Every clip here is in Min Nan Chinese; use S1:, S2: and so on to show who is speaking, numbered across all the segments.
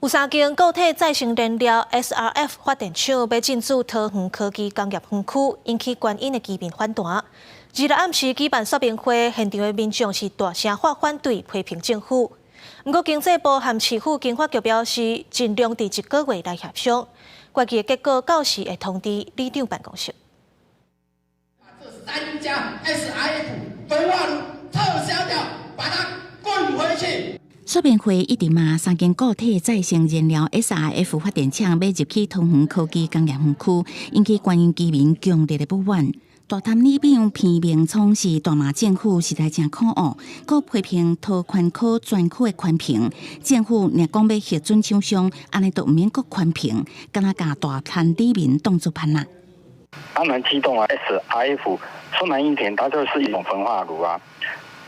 S1: 有三間固體再生燃料 SRF 發電廠欲進駐桃園科技工業園區，引起觀音的居民反彈。二六暗時舉辦說明會，現場的民眾是大聲發反對，批評政府。毋過經濟部和市府經發局表示，盡量佇一個月內協商，決議的結果到時會通知里長辦公室。
S2: 這三家 SRF 焚化爐撤銷掉，把它滾回去。
S3: 說明會一直罵三間固體再生燃料 SRF 發電廠欲入去桃園科技工業園區，引起觀音居民強烈的不滿。大潭里長彭明聰是大罵政府實在誠可惡，閣批評桃環科專區的環評，政府若講欲核准廠商，按呢都毋免閣環評，敢若共大潭里民當作番仔。
S4: 當然激動啊！SRF 說難聽點，它就是一種焚化爐啊。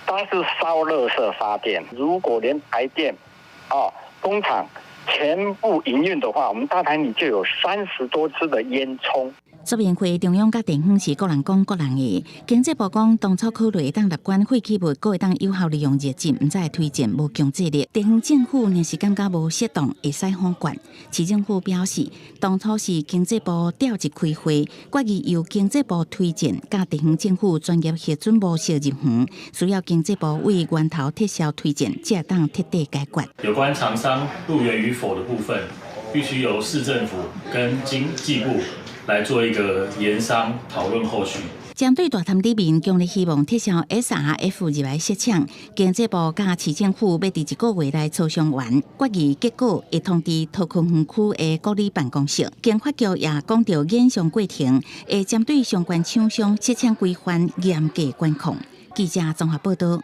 S4: 它是燒垃圾發電，如果連台電、哦工廠全部營運的話，我們大潭里就有30多支的煙囪。
S3: 說明會中央佮地方是各人講各人的。經濟部講當初考慮會當納管廢棄物，閣會當有效利用熱值，毋才會推進無強制力。地方政府若是感覺無適當，會使否決。市政府表示，當初是經濟部召集開會，決議由經濟部推進，佮地方政府專業核准模式入園，需要經濟部為源頭撤銷推進，才會當徹底解決。
S5: 有關廠商入園與否的部分，必須由市政府跟經濟部來做一個研商討論後續。
S3: 針對大潭里民強烈希望撤銷 SRF 入來設廠，經濟部佮市政府欲佇一個月內磋商完，決議結果會通知桃科園區的管理辦公室。經發局也講著研商過程，會針對相關廠商設廠規範嚴格管控。記者綜合報道。